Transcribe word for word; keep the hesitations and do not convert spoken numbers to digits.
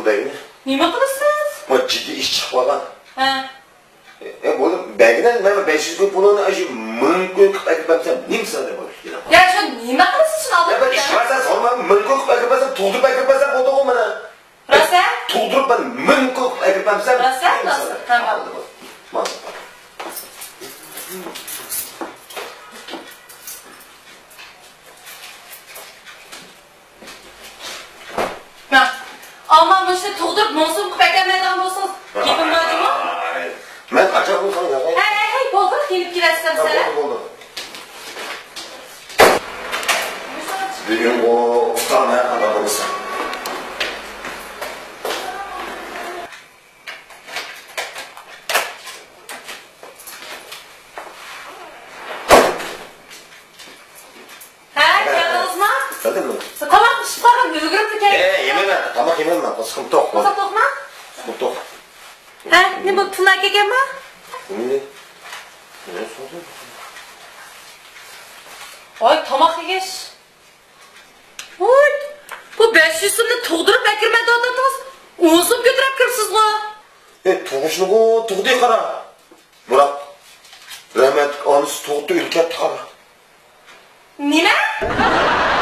بەگنى. نېمە قىلىسىز؟ ما جىددىي ئىش چىقىپ قالغان. ھە. ئە، بولدى، بەگنى مەن بەش يۈز كوي پۇلىنى ئاشۇ مىڭ كوي قىلىپ ئەكىرىپ بەرسەم نېمە سەۋەب بولۇپ كېلىپ؟ يا، شۇ نېمە قىلىسىز شۇ يا، بىر ئىش بارسا سورىما، مىڭ كوي قىلىپ ئەكىرىپ بەرسەم، تۇغدۇرۇپ ئەكىرىپ بەرسەم بولدىغۇ مانا. راست، ھە؟ تۇغدۇرۇپ مەن مىڭ كوي قىلىپ ئەكىرىپ بەرسەم. راست، ھە؟ نېمە راست. سەۋەب؟ تامام. بولدى، بولدى. مانا. مانا، ئالما مۇشۇنى تۇغدۇرۇپ مىڭ سوم قىلىپ ئەكەلمەيدىغان بولسىڭىز، گېپىم بار جۇمۇ. مەن قاچان بولسام ياغاي. ھەي، ھەي، ھەي، بولدى، كېلىپ كېلەرسىز ھە، سەن. بولدى، بولدى. بۈگۈن ئۇ ئۇستام ھەر قانداق بولمىسا. ھە، كەلدىڭىزما؟ كەلدىم. تاماق پىشىپ قالغان، ئۈلگۈرۈپلا كەلدىم. ئە، يېمەيمەن، تاماق يېمەيمەن، قورسىقىم توق. قورساق توقما؟ قورسىقىم توق. ھە، نېمە بولدى، پۇل ئەكەلگەنما؟ نېمە؟ نېمە سورىدىڭ؟ ۋاي، تاماق يېگەچ. ۋاي، بۇ بەش يۈز سومنى تۇغدۇرۇپ ئەكىرمەن دەۋاتاتتىڭىز، ئون سوم كۆتۈرۈپ كىرىپسىزغۇ. ئە، تۇغۇشنىغۇ تۇغدى قارا. بىراق، رەھمەتلىك ئانىسى تۇغۇتتا ئۆلۈپ كەتتى قارا. نېمە؟